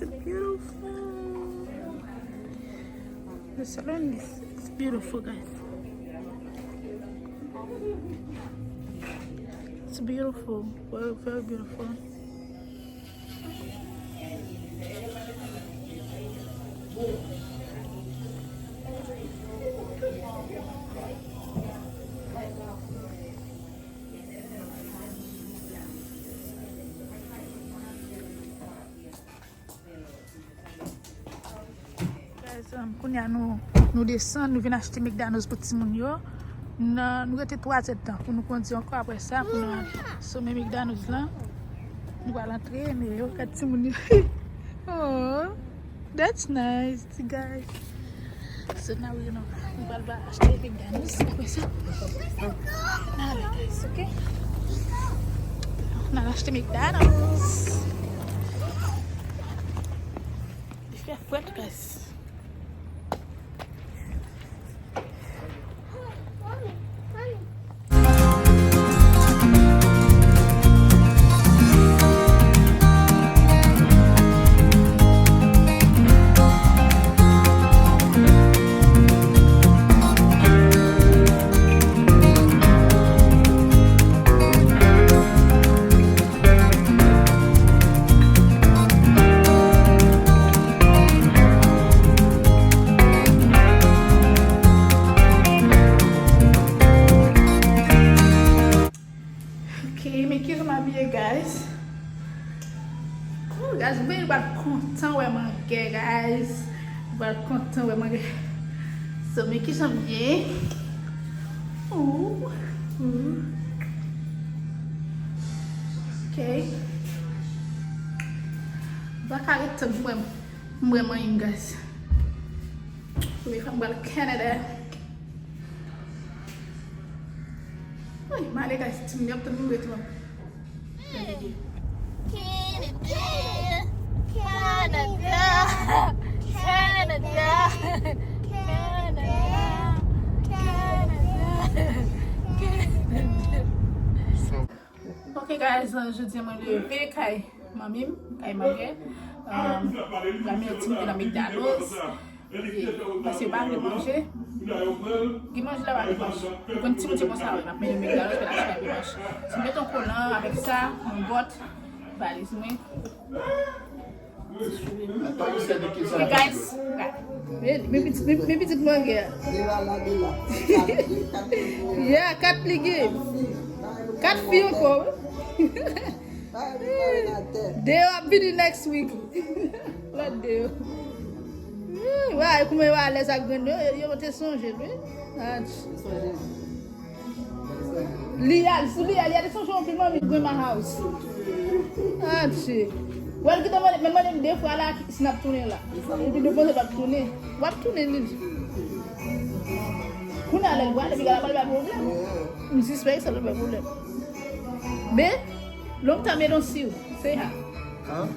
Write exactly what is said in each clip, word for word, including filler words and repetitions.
Beautiful. The salon is, it's beautiful, guys. It's beautiful, very, very beautiful. Guys, um, kounye a nou, nou desann, nou vin achte McDonald's pou timoun yo. Nan, nou rete twa zèdtan pou nou kondi ankò, apre sa pou nou al some McDonald's lan. Nou pral antre, men yo, gad timoun yo. Oh, that's nice, guys. So now, you know, nou pral ba achte McDonald's. Apre sa, n ale, guys, ok? N al achte McDonald's. Li fè frèt, guys. Ok, men kijan m abiye, guys? Oh, guys, mwen pral kontan wè mangè, guys. Mwen pral kontan wè mangè. So, men kijan m ye? Ooh, ooh. Ok. Mwen pa ka ret tann pou mwen, mwen manyen, guys. Premye fwa m pral Canada. Wi, m ale, guys, timoun yo ap tann mwen ret mwen. Canada, Canada, Canada, Canada, Canada. Ok, guys, jodi a mwen leve kay manmi m, kay mangè. Um, manmi an ti mete nan McDonald's. E, paske yo pa vle manje. Gen manje la pa vle manje. Ou konn timoun se konsa yo, n ap mennen yo McDonald's, fè l achte pa vle manje. Si m met yon kolan avèk sa, yon bòt, valiz mwen. Ok, guys. Men, men pitit, men, men pitit mangè a. Yeah, kat li gen. Kat fi ankò, wi. Deyò ap vini next week. Lòt deyò. Wi, kouman yo alèz ak grann yo, yo, yo te sonje l, wi. Ach. Li a, sou li a, li a te sonje anpil manmi grandma house. Ach. Wè l gentan mande, men mande m de fwa la, si n ap tounen la. Epi nou panse l p ap tounen. W ap tounen, li di. Kounye a lè l pral, epi gala pral bay pwoblèm. M sispèk sa pral bay pwoblèm. Men, long time I don't see you. Say hi. Huh?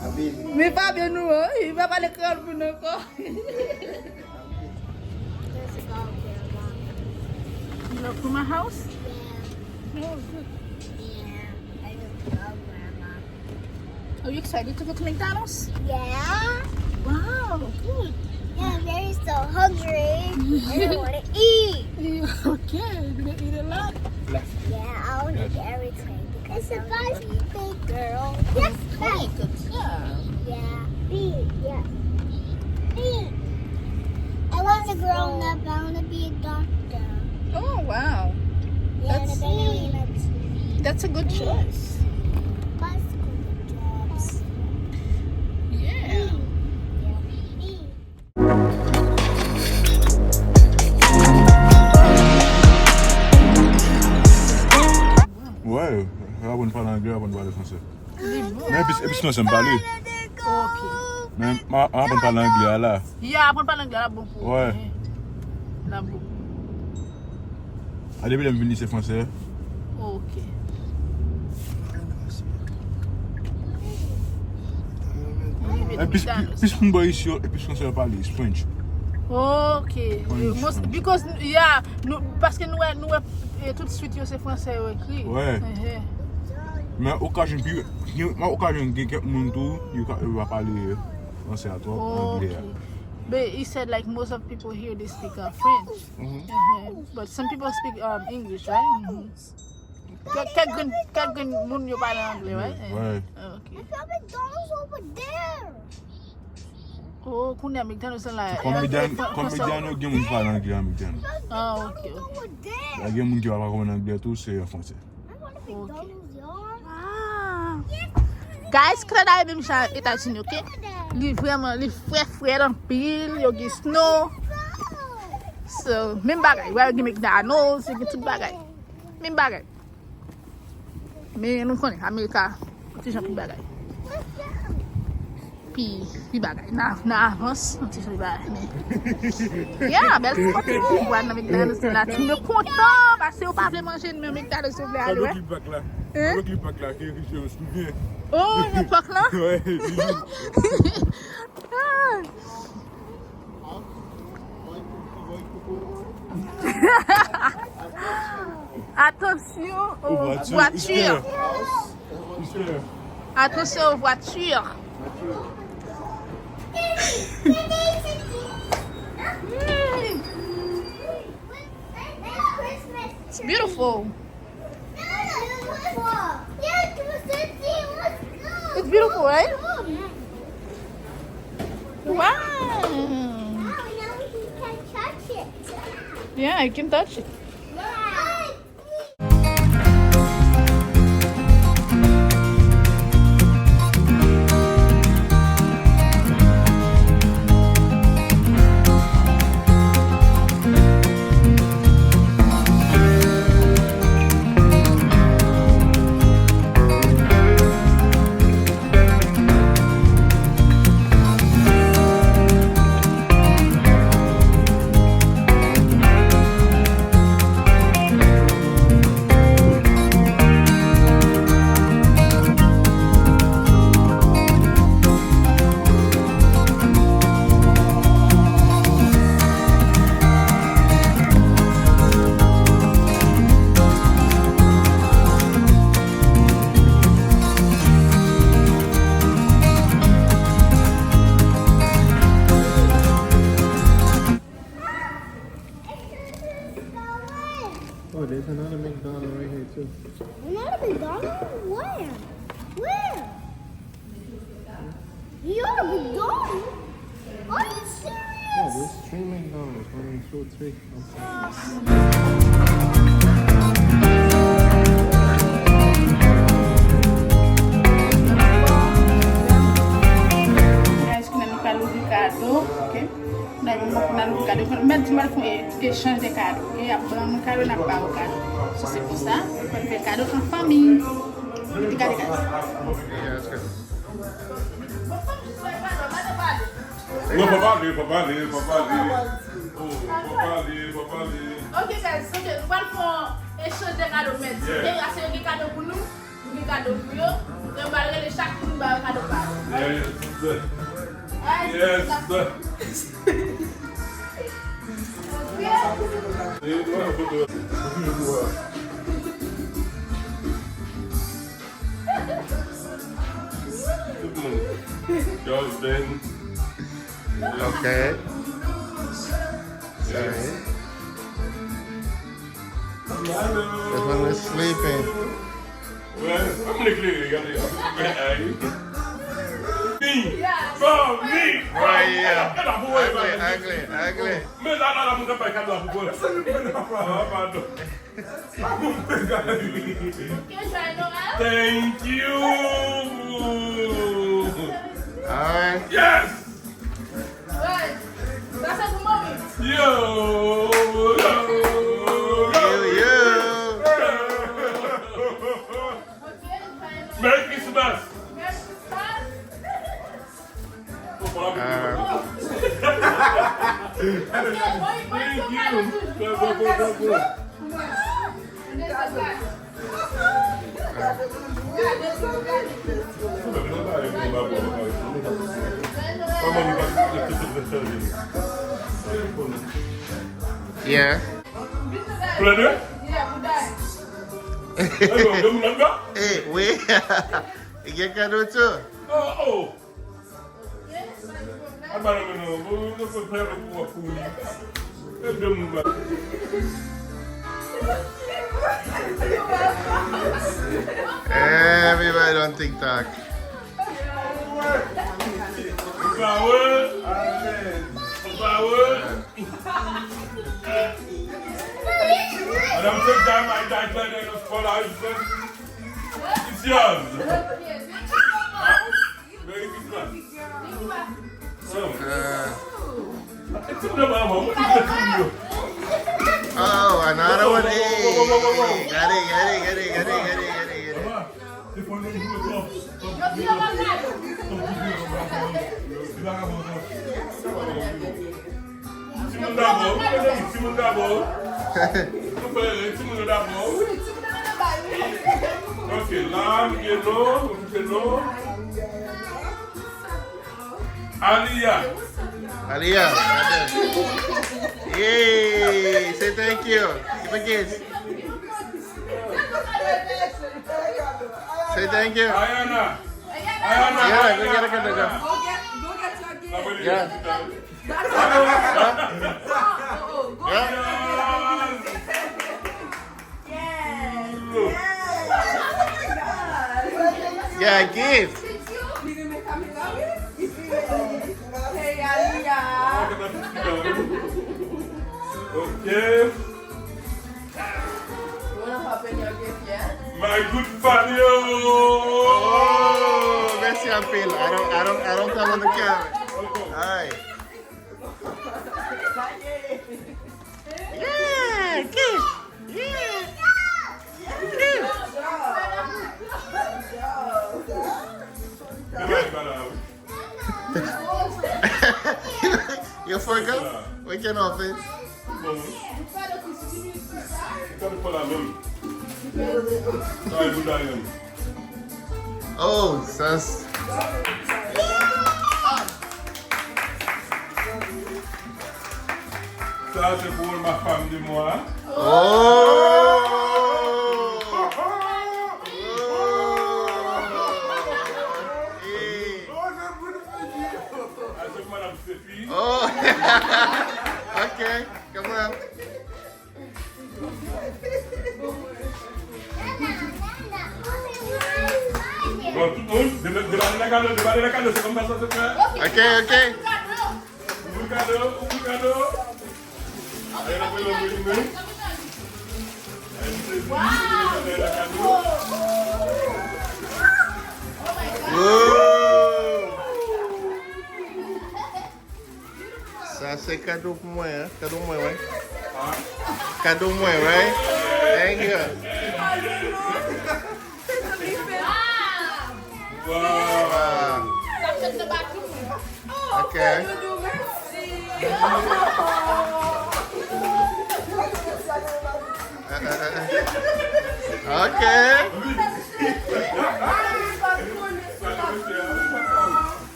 I mean, men pa byen nou, hein? Li pa pale kreyòl pou nou ankò. There's a dog here, Mom. You love Grandma house? Yeah. Oh, good. Yeah, I just love Grandma. Are you excited to go to McDonald's? Yeah. Wow, good. Yeah, I'm very so hungry. I don't want to eat. Okay, you gonna eat a lot? Yeah, I want to eat everything because I'm a big girl. Yes, right. Good job. Yeah, big, yeah. Big. I want to grow up. I want to be a doctor. Oh, wow. Yeah, that's, that's a good choice. Yeah. Wè, aprann pale anglè, aprann pale fransè. Men epi, epi fransè m pale. Ok. Men m a, m aprann pale anglè a la. Ya, aprann pale anglè a la bon pou ou. Wè. L ap bon. A, depi lè m vini se fransè. Ok. E plis, plis moun bò isi yo, e plis fransè yo pale, it's French. Ok. French, French. Because, yeah, nou, paske nou wè, nou wè, eh, tout suit yo se fransè yo ekri. Wè. Ehe. Men okazyon pi, gen, men okazyon gen kèk moun tou, yo ka, yo pa pale franse a twòp, anglè a. But he said like most of people here they speak uh, French. Mhm. But some people speak um, English, right? Mhm. Kèk kèk grenn kèk grenn moun yo pale anglè, right? Right. Oh, okay. Look how McDonald's over there. Oh, kounye a McDonald's la. Kòm medyan, kòm medyan yo gen moun ki pale anglè an medyan. Ah, okay. Over there. La gen moun ki pa konn anglè tou, se an franse. I want a McDonald's, y'all. Ah. Guys, Kanada e menm jan Etazini, ok? Li vrèman, li frè frè anpil, yo gen snow. So, menm bagay, wè yo gen McDonald's, yo gen tout bagay. Menm bagay. Men nou konnen, Amerika, ti jan pi bagay. Pi, pi bagay. Nan, nan avans, yon ti jan pi bagay. Men, yeah, bèl ti kote pou wè nan McDonald's la. Ti moun yo kontan, paske yo pa vle manje, men McDonald's yo vle ale, wè. Klip bak la. Hein? Klip bak la, ke Richie, ou souvyen? Oh, yon pòk la? Wè. Ah. Attention aux voitures. Attention aux voitures. It's beautiful. It's beautiful, right? Wow. Yeah, you can touch it. Oh, there's another McDonald's right here too. Another McDonald's? Where? Where? You're a McDonald's? Are you serious? Yeah, there's three McDonald's. One, two, three. Guys, kounye a nou pral ouvri kado, ok? Kounye a nou pral ouvri kado. Mèt di m al fè yon echanj de kado, ok? Y ap ban nou kado, n ap ba ou kado. So, se konsa, nou pral fè kado an fanmi. Gade, guys. Non, pa pale, pa pale, pa pale. Oh, pa pale, pa pale. Ok, guys, ok, nou pral fè yon echanj de kado, mèt. Ok, ase yo gen kado pou nou, nou gen kado pou yo. Yo pral rele chak moun ba yo kado pa yo. Yes. Yes. Tout moun. Justin. Okay. Sorry. This one is sleeping. Well, I'm gonna clear it. Got it. Hey. Me. For me. Right here. Get up, boy. Ugly, ugly, ugly. Men la, la, la, moun k ap bay kado a pou bò. Padon. Thank you. Alright. Yes. Sa se pou mami. Yo. Yo. Yo, yo. Merry Christmas. Ah. Thank you. Go, go, go, go, go. Yeah. Pou lè de? Hey, wi. Gen kado tou. Oh, oh. Al ba nan men nou. Bon, nou fè pou w ap kouri. E de moun ba. Everybody on TikTok. Power. Power. Madame, take time, I die, die, die, die, die. It's yours. Merry Christmas. So. Oh, another one. Hey, got it, got it, got it, got it, got it, got it, got it. Timoun dabò, nou fè timoun dabò. Nou fè timoun yo dabò. Ok, la, nou gen non, nou gen non. Aliya. Aliya. Yay, say thank you. Give a kiss. Say thank you. Ayana. Ayana. Yeah, go get a kiss. Yeah. Yeah. Yeah, gift. Ok. My good Fabio. Oh, mèsi anpil. I don't, I don't, I don't come on the camera. Hi. Yeah, kiss. Yeah. Kiss. Yo, fuck up. We can off it. Oh, sa s- Sa se pou ma femme de moi. Oh! Oh, se pou madam Sefi. Oh! Ok, come on. Bon, tout moun, deba-, debake nan kado, debake nan kado, se kòmsa sa se fè. Ok, ok. Ouvri kado, ouvri kado. Ayo, n ap fè yon ouvri, ouvri. Wow! Sa se kado pou mwen, hein? Kado mwen, wi. Kado mwen, right? Thank you. Wow. Ok. Ok.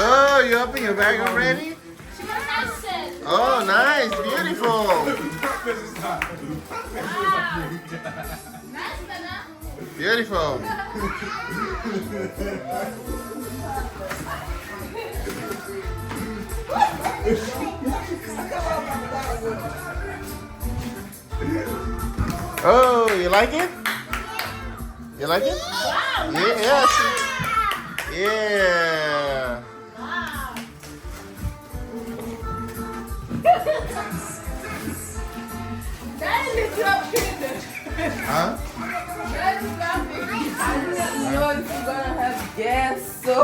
Oh, you open your bag already? Oh, nice, beautiful. Beautiful. Oh, you like it? You like it? Yeah, yeah. Yeah. Huh? I just know you're gonna have guests, so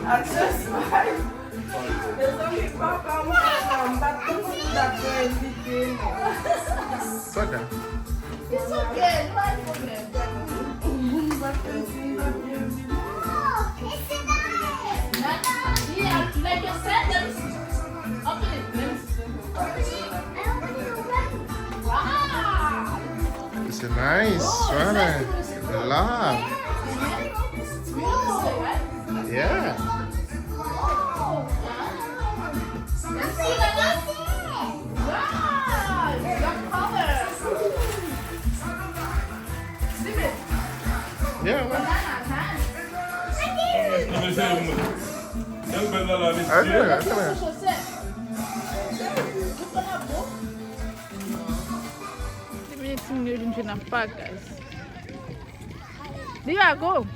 I just like, there's only papa, mama, but don't see that girl in the game. It's okay, no problem. It's a nice, right? Love. Yeah. Yeah, man. That's it, that's it. Ti minit, ti minit, vin jwenn nan pak, guys. Diago.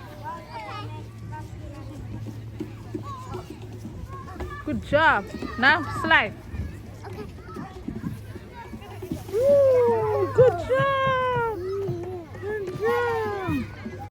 Good job. Now slide.